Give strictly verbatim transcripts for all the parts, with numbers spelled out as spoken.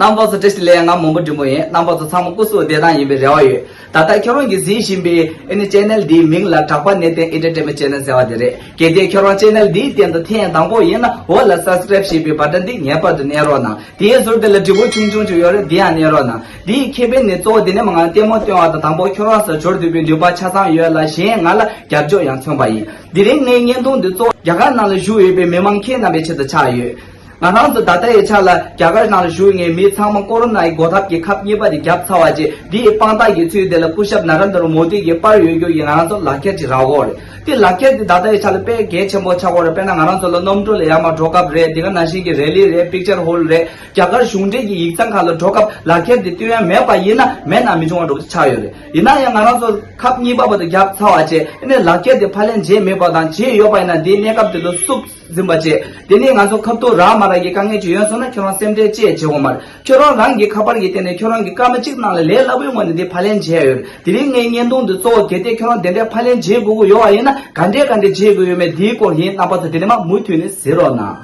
རྣམ་པ་ཚོ་བཀྲ་ཤིས་བདེ་ལེགས། ང་མོན་པ་འབྲི་མོ་ཡིན། རྣམ་པ་ཚོ་ཚང་མ་སྐུ་གཟུགས་བདེ་ཐང་ཡིན་པའི་རེ་བ་ཡོད། ད་ལྟ་ཁྱོད་རང་གིས་གཟིགས་བཞིན་པའི་ཨ་ནི་ཅེ་ནལ་འདིའི་མིང་ལ་གྲགས་པ་གནས་བརྟན་ཨེན་ཊར་ཊེན་མེན་ཊི་ཅེ་ནལ་ཟེར་བ་དེ་རེད། གལ་ཏེ་ཁྱོད་རང་ཅེ་ནལ་འདིའི་སྟེང་དུ་ཐེངས་དང་པོ་ཡིན་ན། འོག་ལ་སབ་སི་ཀ་རེབ་ཞེས་པའི་བ་ཊན་འདི་ངེས་པར་དུ་མནན་རོགས་གནང་། དེའི་ཟུར་དེ་ལ་དྲིལ་བུ་ཆུང་ཆུང་ཅིག་ཡོད་རེད། འདི་ཡང་མནན་རོགས་གནང་། འདིའི་ཁེ་ཕན་ནི་གཙོ་བོ་འདི་ནས་མ་ང་ལྟད་མོ་སྟོན་པ་དང་དང་པོ་ཁྱོད་རང་ཚོ་འབྱོར་ཐུབ་པའི་ནུས་པ་ཆ་ཚང་ཡོད་ལ། གཞན་ང་ལ་རྒྱབ་སྐྱོར་ཡང་མཚོན་པ་ཡིན། དེ་རིང་ངའི་བརྙན་ཐུང་འདི་གཙོ་བོ་རྒྱ་གར་ནང་ལ་བཞུགས་ཡོད་པའི་མི་མང་ཁྱེད་རྣམ་པའི་ཆེད་དུ་ཆགས་ཡོད། ང་རང་ཚོ་ད་ལྟ་ཡི་ཆ་ལ་རྒྱ་གར་ནང་ལ་བཞུགས་མཁན་མི་ཚང་མ་ཀོ་རོ་ན་ཡི་འགོག་ཐབས་ཀྱི་ཁབ་གཉིས་པ་དེ་བརྒྱབ་ཚར་བ་རྗེས། འདི་ཡི་དཔང་རྟགས་ཀྱི་ཚུལ་དེ་ལ་སྐུ་ཞབས་ན་རེན་དྲ་མོ་དི་གི་པར་ཡོད་རྒྱུ་ཡི་ང་རང་ཚོ་ལག་ཁྱེར་ཅིག་རག་གི་ཡོད་རེད། དེ་ལག་ཁྱེར་དེ་ད་ལྟ་ཡི་ཆ་ལ་དཔེ་གལ་ཆེན་པོ་ཆགས་ཀྱི་ཡོད་རེད། དཔེར་ན་ང་རང་ཚོ་ལ་སྣུམ་འཁོར་ལ་ཡར་མར་འགྲོ་སྐབས་རེད། དེ་ག་ནང་བཞིན་གྱི་རེ་ལི་རེད། པིག་ཅར་ཧོལ་རེད། རྒྱ་གར་གཞུང་འབྲེལ་གྱི་ཡིག་ཚང་ཁག་ལ་འགྲོ་སྐབས་ལག་ཁྱེར་དེ་སྟོན་ཡ་མེད་པ་ཡིན་ན་མེད་ན་མི་བྱུང་བ་འདྲ་པོ་ཆགས་ཡོད་རེད། ཡིན་ན་ཡང་ང་རང་ཚོ་ཁབ་གཉིས་པ་བར་དུ་བརྒྱབ་ཚར་བ་བྱས། ཨ་ནི་ལག་ཁྱེར་དེ་ཕབ་ལེན་བྱས་མེད་པ་དང་། བྱས་ཡོད་པ་ཡིན་ན་དེའི་གནས་སྐབས་དེ་ལ་བསུབ་ཟིན་པ་བྱས། དེ་ནས་ང་ཚོ་ཁ་ཐུག་རག་མ་རག་གི་དཀའ་ངལ་ཅིག་ཡོད་སོང་ན་ཁྱོད་རང་སེམས་ཁྲལ་ཅི་ཡང་བྱེད་དགོས་མ་རེད། ཁྱོད་རང་རང་གི་ཁ་པར་གྱི་སྟེང་ནས་ཁྱོད་རང་གི་སྐར་མ་གཅིག་ནང་ལ་ལས་སླ་པོའི་ངང་ནས་འདི་ཕབ་ལེན་བྱས་ཡོད། དེ་རིང་ངའི་བརྙན་ཐུང་འདི་གཙོ་བོ་གལ་ཏེ་ཁྱོད་རང་དེ་འདྲའི་ཕབ་ལེན་བྱེད་དགོས་ཀྱི་ཡོད་པ་ཡིན་ན། ག་འདྲས་ག་འདྲས་བྱེད་དགོས་ཡོད་མེད་འདིའི་སྐོར་ཡིན། རྣམ་པ་ཚོ་དེ་ནས་མ་མུ་མཐུད་ནས་གཟིགས་རོགས་གནང་།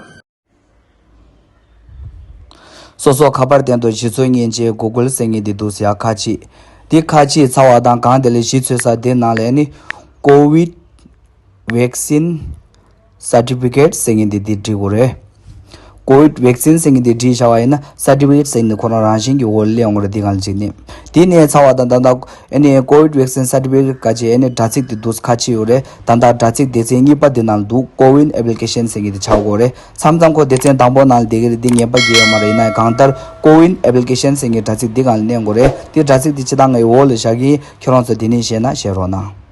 སོ་སོ་ཁ་པར་སྟེང་དུ་གཞི་ཚོ་མཉེན་ཆས་གུ་གུལ་ཟེར་མཁན་འདི་འདུག་ཟེར་ཡ་ཁ་ཕྱེ། འདི་ཁ་ཕྱེ་ཚར་བ་དང་གང་དེ་ལ་གཞི་ཚོས་ས་དེ་ནང་ལ་ནི་ཀོ་བིད་ཝེག་སིན་སར་ཊི་ཕི་ཀེཊ་ཟེར་མཁན་འདི་འདི་བྲིས་དགོས་རེད། ཀོ་བིད་ཝེག་སིན་ཟེར་མཁན་འདི་བྲིས་བཞག་པ་ཡིན་ན་སར་ཊི་ཕི་ཀེཊ་ཟེར་མཁན་འདི་ཁོ་རང་རང་བཞིན་གྱི་འོག་ལ་སླེབས་ཡོང་གི་རེད། འདི་གང་ལ་གཅིག་ནི། འདི་ནས་ཚར་བ་དང་ད་ལྟ་ཨ་ནི་ཀོ་བིད་ཝེག་སིན་སར་ཊི་ཕི་ཀེཊ་ག་ཅེ་ཨ་ནི་དྲ་ཚིགས་དེ་འདུག་ཁ་ཕྱེ་ཡོད་རེད། ད་ལྟ་དྲ་ཚིགས་སྡེ་ཚན་གཉིས་པ་དེ་ནང་ལ་འདུག་ཀོ་ཝིན་ཨེབ་ལི་ཀེ་ཤན་ཟེར་མཁན་དེ་ཆགས་ཀྱི་ཡོད་རེད། མཚམས་མཚམས་ཁོ་སྡེ་ཚན་དང་པོ་ནང་ལ་བསྡད་ཀྱི་རེད། འདི་ངེས་པ་གང་ཡང་ཡོད་མ་རེད། ཡིན་ན་གང་ལྟར་ཀོ་ཝིན་ཨེབ་ལི་ཀེ་ཤན་ཟེར་མཁན་དྲ་ཚིགས་འདི་སྒང་ལ་མནན་དགོས་རེད། དེ་དྲ་ཚིགས་འདི་སྤྱིར་བཏང་ངའི་འོག་ལ་བཞག་གི་ཡིན། ཁྱོད་རང་ཚོ་དེ་ནས་ཤེས་ན་ཤེས་རོགས་གནང་།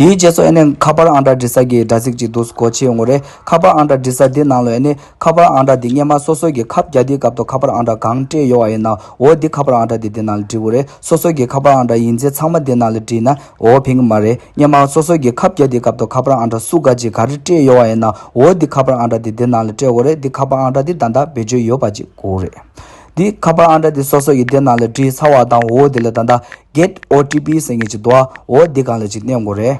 དེའི་རྗེས་སུ་ཨ་ནི་ཁ་པར་ཨང་གྲངས་འབྲི་ས་གི་དྲ་ཚིགས་ཅིག་འདུག་སྒོ་ཕྱེ་ཡོང་གི་རེད། ཁ་པར་ཨང་གྲངས་འབྲི་ས་འདི་ནང་ལ་ཨ་ནི་ཁ་པར་ཨང་གྲངས་འདི་སྔོན་མ་སོ་སོ་གི་ཁབ་རྒྱག་དུས་སྐབས་དུ་ཁ་པར་ཨང་གྲངས་གང་སྤྲད་ཡོད་པ་ཡིན་ན། འོ་འདི་ཁ་པར་ཨང་གྲངས་འདི་འདི་ནང་ལ་འབྲི་དགོས་རེད། སོ་སོ་གི་ཁ་པར་ཨང་གྲངས་ཡིན་ཚད་ཚང་མ་འདི་ནང་ལ་བྲིས་ན་འོ་ཕན་གྱི་མ་རེད། སྔོན་མ་སོ་སོ་གི་ཁབ་རྒྱག་དུས་སྐབས་དུ་ཁ་པར་ཨང་གྲངས་སུ་ག་ཅིག་ག་རེ་སྤྲད་ཡོད་པ་ཡིན་ན། འོ་འདི་ཁ་པར་ཨང་གྲངས་འདི་འདི་ནང་ལ་སྤྲད་དགོས་རེད། འདི་ཁ་པར་ཨང་གྲངས་འདི་ད་ལྟ་བེད་སྤྱོད་ཡོད་པ་ཅིག་དགོས་རེད། འདི་ཁ་པར་ཨང་གྲངས་འདི་སོ་སོ་ཡི་འདི་ནང་ལ་བྲིས་ཚར་བ་དང་འོ་འདི་ལ་ད་ལྟ་གེཊ་ཨོ་ཊི་པི་ཟེར་མཁན་ཅིག་འདུག་འོ་འདི་སྒང་ལ་ཅིག་མནན་དགོས་རེད།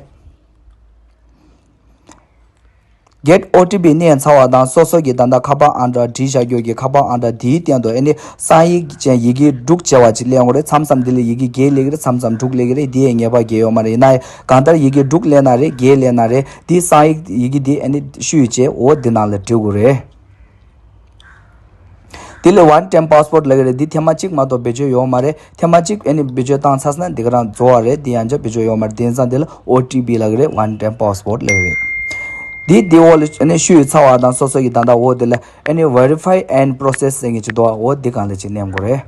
གེཊ་ཨོ་ཊི་པི་མནན་ཚར་བ་དང་སོ་སོ་གི་ད་ལྟ་ཁ་པར་ཨང་གྲངས་བྲིས་བཞག་རྒྱུ་གི་ཁ་པར་ཨང་གྲངས་དེའི་སྟེང་དུ་ཨ་ནི་གསང་ཡིག་ཅན་ཡི་གེ་དྲུག་ཅེས་པ་ཅིག་སླེབས་ཡོང་གི་རེད། མཚམས་མཚམས་འདི་ལ་ཡི་གེ་བརྒྱད་སླེབས་ཀྱི་རེད། མཚམས་མཚམས་དྲུག་སླེབས་ཀྱི་རེད། འདི་ཡང་ངེས་པ་གང་ཡང་ཡོད་མ་རེད། ཡིན་ན་ཡང་གང་ལྟར་ཡི་གེ་དྲུག་སླེབས་ན་རེད། བརྒྱད་སླེབས་ན་རེད། འདི་གསང་ཡིག་ཡི་གེ་འདི་ཨ་ནི་བཤུས་བྱས་འོ་འདི་ནང་ལ་འབྲི་དགོས་རེད། དེ་ལས་ཝན་ཊའིམ་པཱ་སི་ཝརཌ་ལབ་ཀྱི་རེད། འདི་ཐེངས་མ་གཅིག་མ་གཏོགས་བེད་སྤྱོད་ཡོད་མ་རེད། ཐེངས་མ་གཅིག་ཨ་ནི་བེད་སྤྱོད་བཏང་ཚར་སོང་ན་འདི་ག་རང་རྫོགས་པ་རེད། འདི་ཡང་བསྐྱར་བེད་སྤྱོད་ཡོད་མ་རེད། དེང་སང་འདི་ལ་ཨོ་ཊི་པི་ལབ་ཀྱི་རེད། ཝན་ཊའིམ་པཱ་སི་ཝརཌ་ལབ་ཀྱི་རེད། འདི་འདི་འོག་ལ་ཨ་ནི་བཤུས་ཚར་བ་དང་སོ་སོ་གི་ད་ལྟ་འོ་འདི་ལ་ཨ་ནི་ཝེ་རི་ཕའི་ཨེན་པོ་རོ་སེ་སི་ཟེར་མཁན་ཅིག་འདུག་འོ་འདི་སྒང་ལ་ཅིག་མནན་དགོས་རེད།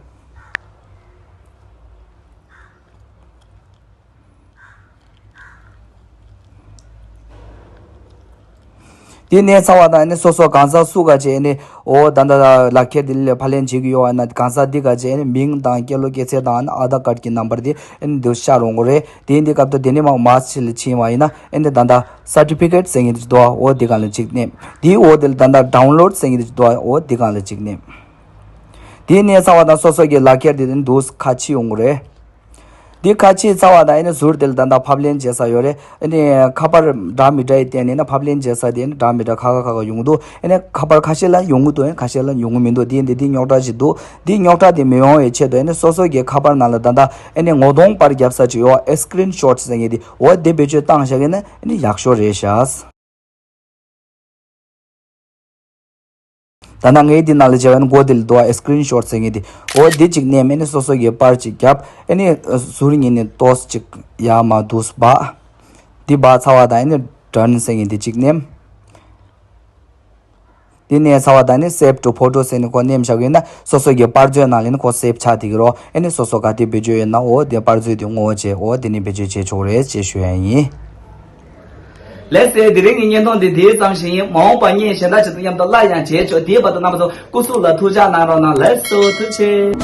དེ་མནན་ཚར་བ་དང་ཨ་ནི་སོ་སོ་གང་ཟག་སུ་ག་ཅིག་ཨ་ནི་འོ་ད་ལྟ་ལག་ཁྱེར་དེ་ལ་ཕབ་ལེན་བྱེད་ཀྱི་ཡོད་པ་ན་གང་ཟག་འདི་ག་ཅིག་ཨ་ནི་མིང་དང་སྐྱེས་ལོ་སྐྱེས་ཚེས་དང་ཨ་ནི་ཨ་དྷར་ཀཱཌ་ཀྱི་ནམ་བར་དེ་ཨ་ནི་འདི་ཤར་ཡོང་གི་རེད། དེ་ཡིན་དུས་སྐབས་དུ་དེ་ནས་མར་མར་ཕྱི་ལ་ཕྱིན་པ་ཡིན་ན་ཨ་ནི་ད་ལྟ་སར་ཊི་ཕི་ཀེཊ་ཟེར་མཁན་དེ་འདུག་འོ་འདི་སྒང་ལ་གཅིག་མནན། དེའི་འོག་དེ་ལ་ད་ལྟ་ཌའུན་ལོཌ་ཟེར་མཁན་དེ་འདུག་འོ་འདི་སྒང་ལ་གཅིག་མནན། དེ་མནན་ཚར་བ་དང་སོ་སོ་གི་ལག་ཁྱེར་དེ་ཨ་ནི་འདུག་ཁ་ཕྱེ་ཡོང་གི་རེད། འདི་ཁ་ཕྱེ་ཚར་བ་དང་ཨ་ནི་ཟུར་དེ་ལ་ད་ལྟ་ཕབ་ལེན་བྱེད་ས་ཡོད་རེད། ཨ་ནི་ཁ་པར་འདྲ་མི་འདྲ་ཡི་སྟེང་ནས་ན་ཕབ་ལེན་བྱེད་ས་དེ་ཨ་ནི་འདྲ་མི་འདྲ་ཁ་ཁ་ཁ་ཁ་ཡོང་གི་འདུག་ཨ་ནི་ཁ་པར་ཁ་ཤས་ལ་ཡོང་གི་འདུག་ཨ་ནི་ཁ་ཤས་ལ་ཡོང་གི་མི་འདུག་དེ་འདི་འདི་རྙོག་དྲ་ཞིག་འདུག་འདི་རྙོག་དྲ་དེ་མི་ཡོང་བའི་ཆེད་དུ་ཨ་ནི་སོ་སོ་གི་ཁ་པར་ནང་ལ་ད་ལྟ་ཨ་ནི་ངོ་གདོང་པར་རྒྱབ་ས་ཅིག་ཡོད། ཨ་སི་ཀི་རིན་ཤོཊ་ཟེར་མཁན་དེ་འོ་དེ་བེད་སྤྱོད་བཏང་བཞག་གི་ན་ཨ་ནི་ཡག་ཤོས་རེད་ཤག་ད་ནང་ངའི་འདི་ནང་ལ་བྱས་པ་ནི་མགོ་དེ་ལ་འདུག་ཨ་སི་ཀི་རིན་ཤོཊ་ཟེར་མཁན་དེ། འོ་འདི་གཅིག་མནན་མེད་ནི་སོ་སོ་གི་པར་གཅིག་བརྒྱབ། ཨ་ནི་ཟུར་གཉིས་ནས་ཏོག་ཙམ་གཅིག་ཡར་མར་འདུག་སྦ། འདི་སྦ་ཚར་བ་དང་ཨ་ནི་ཌན་ཟེར་མཁན་དེ་གཅིག་མནན། འདི་མནན་ཚར་བ་དང་ནི་སེབ་ཊུ་ཕོ་ཊོ་ཟེར་ནི་ཁོ་མནན་བཞག་གི་ཡིན་ན་སོ་སོ་གི་པར་མཛོད་ནང་ལ་ནི་ཁོ་སེབ་ཆགས་བསྡད་ཀྱི་རོ། ཨ་ནི་སོ་སོ་ག་དེ་བེད་སྤྱོད་ཡོད་ན་འོ་དེ་པར་མཛོད་དེ་ངོ་བོ་བྱས་འོ་དེ་ནི་བེད་སྤྱོད་བྱེད་ཆོག་རེད་ཅེས་ཞུ་ཡ་ཡིན། ལགས་སེ། དེ་རིང་གི་བརྙན་ཐུང་འདི་དེའི་ཙམ་ཞིག་ཡིན། མ་འོངས་པར་བརྙན་གཞན་དག་ཅིག་ཏུ་མཉམ་དུ་སླར་ཡང་མཇལ་ཆོག་དེའི་བར་དུ་རྣམ་པ་ཚོ་སྐུ་གཟུགས་ལ་ཐུགས་ཅག་གནང་རོགས་གནང་། ལགས་སོ། ཐུགས་རྗེ་ཆེ།